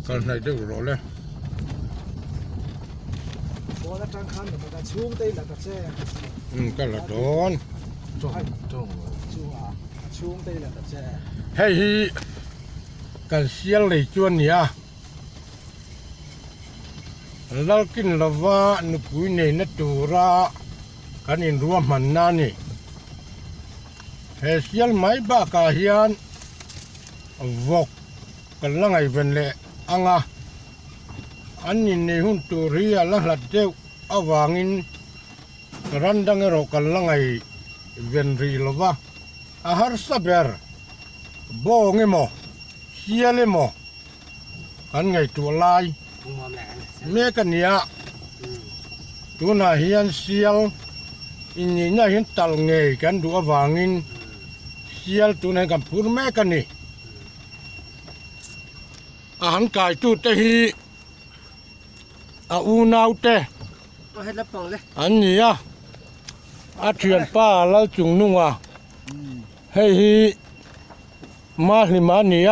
Kal hnaih deuh rawh le. Pawn atang khan la ta chhungte i la ta che. Um ka la dawn. Chu a chhungte i la ta che. Hei hi kan sial lei chu a ni a. Lalkin lova nupui neihna tura kan inruahmanna a ni. He sial mai bakah hian vawk kan la ngaihven leh ang a, an innei hun tur hi a la hlat deuh avangin ran dang erawh kan la ngaihven rih lo va, a harsa ber bawng emaw sial emaw kan ngaihtuah lai mek a ni a, tunah hian sial inneihna hian talh ngei kan duh avangin sial tunah hian kan phur mek a ni. A han kaitute hi a unaute an ni a, a thianpa Lalchungnunga hei hi Mahlima a ni a.